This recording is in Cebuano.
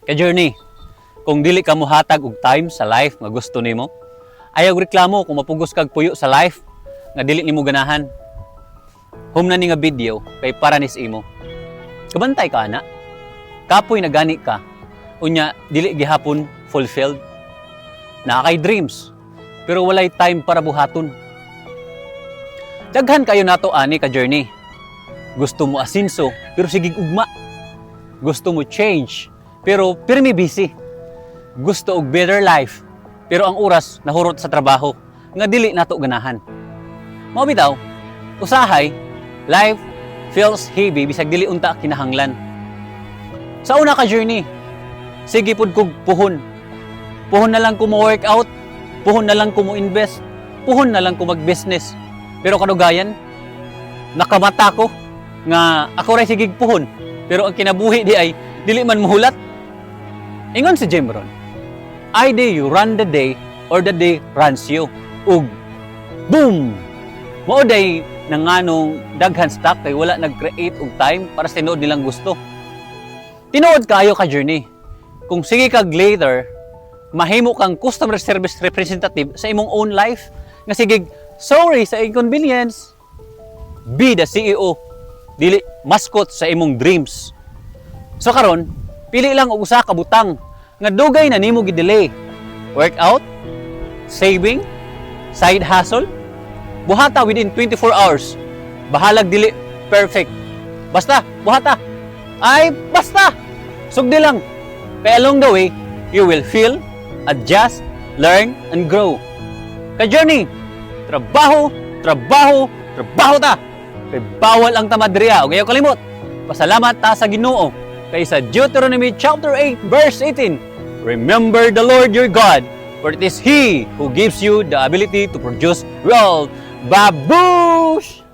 Ka-journey, kung dili ka mohatag og time sa life nga gusto nimo, ayaw reklamo kung mapugos kag puyo sa life nga dili nimo ganahan. Humna ni nga video kay para nis imo. Kabantay ka ana. Kapoy na gani ka. Unya dili gihapon fulfilled. Naa kay dreams pero walay time para buhaton. Daghan kayo nato ani, ka journey. Gusto mo asinso pero sige ugma. Gusto mo change pero pirmi busy. Gusto og better life pero ang oras nahurot sa trabaho nga dili nato ganahan. Mao bitaw, usahay life feels heavy bisag dili unta kinahanglan. Sa una, ka journey, sige pud kog puhon. Puhon na lang ko mo workout, puhon na lang ko mo invest, puhon na lang ko mag-business. Pero kadugayan, nakamata ko nga ako ray sige puhon. Pero ang kinabuhi diay dili man muhulat. Ingon si Jim Rohn, "Either you run the day or the day runs you." Ug boom! Mao day nanganong daghan stuck kay wala nag-create og time para sa tinuod nilang gusto. Tinuod kayo, ka journey. Kung sige kag later, mahimo kang customer service representative sa imong own life nga sige, "Sorry sa inconvenience." Be the CEO, dili mascot sa imong dreams. So karon, pili lang og usa ka butang nga dugay na nimo gi-delay. Workout, saving, side hustle, buhata within 24 hours. Bahalag dili perfect. Basta, buhata. Ay, basta. Sugdi lang. Kaya along the way, you will feel, adjust, learn, and grow. Ka-journey, trabaho, trabaho, trabaho ta. Kay bawal ang tamad diriya. Ug ayaw kalimot, pasalamat ta sa Ginoo. Kay sa Deuteronomy chapter 8 verse 18, "Remember the Lord your God, for it is He who gives you the ability to produce wealth." Babush!